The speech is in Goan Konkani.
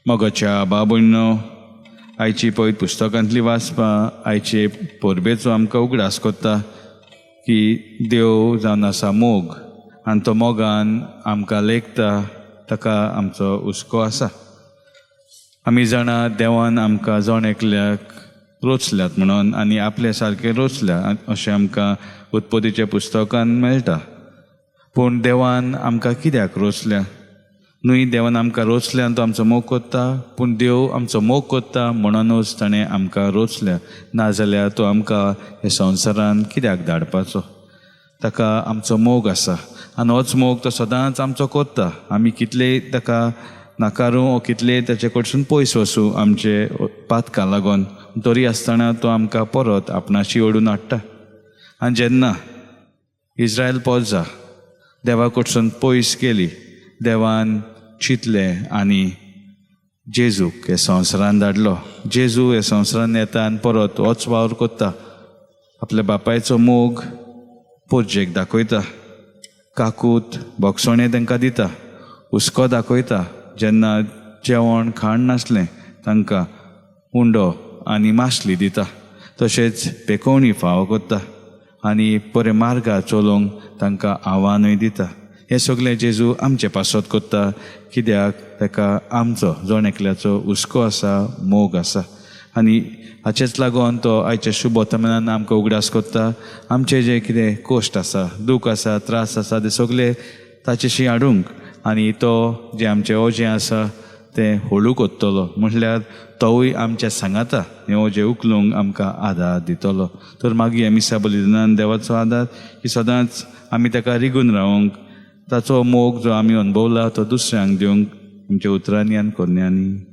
मोगाच्या बाबुण्णो, आयची पवित्र पुस्तकांतली वाचपां आयचे परबेचो आमकां उगडास कोत्ता की देव जावन आसा मोग आनी तो मोगान आमकां लेखता, ताका आमचो हुस्को आसा. आमी जाणा देवान आमकां जण एकल्याक रोचल्यात म्हणून आनी आपले सारके रोचल्या अशें आमकां उत्पत्तीच्या पुस्तकान मेळटा. पूण देवान आमकां कित्याक रोचल्या? न्हय देवान आमकां रोचल्या आनी तो आमचो मोग कोत्ता, पूण देव आमचो मोग कोत्ता म्हणूनच ताणें आमकां रोचल्या, नाजाल्यार तो आमकां ह्या संवसारान कित्याक धाडपाचो? ताका आमचो मोग आसा आनी होच मोग तो सदांच आमचो कोत्ता. आमी कितलेय ताका नाकारूं ओ कितलेय ताचे कडसून पयस वचूं आमचे पातकां लागून, तरी आसतना तो आमकां परत आपणाशी ओडून हाडटा. आनी जेन्ना इस्रायल पोजा देवा कडसून पयस गेली, देवान चिंतलें आनी जेजूक हे संवसारान धाडलो. जेजू हे संवसारान येता आनी परत होच वावर कोत्ता, आपल्या बापायचो मोग पोरजेक दाखयता, काकूत भोगसणें तांकां दिता, हुस्को दाखयता. जेन्ना जेवण खाण नासलें तांकां उंडो आनी मासली दिता, तशेंच पेकोवणी फावो कोत्ता आनी बरे मार्गार चलोवंक तांकां आव्हानूय दिता. हें सगळें जेजू आमचे पासत कोत्ता, कित्याक ताका आमचो जण एकल्याचो हुस्को आसा, मोग आसा. आनी हाचेच लागून तो आयच्या शुभ वर्तमानान आमकां उगडास कोत्ता. आमचे जे कितें कश्ट आसा, दूख आसा, त्रास आसा, ते सगळे ताचेशी हाडूंक आनी तो जें आमचें ओजें आसा तें हळू कोत्तलो, म्हटल्यार तोवूय आमच्या सांगाता हें ओजें उखलूंक आमकां आदार दितलो. तर मागीर मिसा बलिदानान देवाचो आदार की सदांच आमी ताका रिगून रावंक, ताचो मोग जो आमी अणभवला तो दुसऱ्यांक दिवंक आमच्या उतरांनी आनी करण्यांनी.